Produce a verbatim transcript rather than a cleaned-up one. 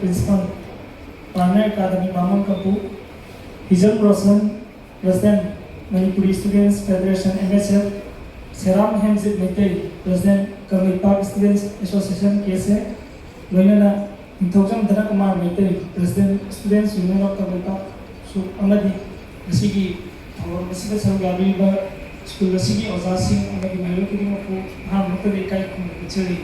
Principal, Pioneer Academy, Bamon Kampu, Hijam Roshan, President, Manipuri Students Federation, M S F, Seram Hemjit Meitei, President, Kangleipak Students Association, K S A, ꯂꯣꯏꯅꯅ ꯅꯤꯡꯊꯧꯖꯝ ꯙꯅꯀꯨꯃꯥꯔ Meitei, President, Students Union of Kangleipak, ꯁꯨ ꯑꯃꯗꯤ ꯉꯁꯤꯒꯤ ꯊꯧꯔꯝ ꯑꯁꯤꯗ ꯁꯔꯨꯛ ꯌꯥꯕꯤꯔꯤꯕ school ꯑꯁꯤꯒꯤ ꯑꯣꯖꯥꯁꯤꯡ ꯑꯃꯗꯤ ꯃꯍꯩꯔꯣꯏ ꯈꯨꯗꯤꯡꯃꯛꯄꯨ ꯑꯍꯥꯟꯕ ꯃꯛꯇꯗ ꯏꯀꯥꯏ ꯈꯨꯝꯅꯕ ꯎꯠꯆꯔꯤ꯫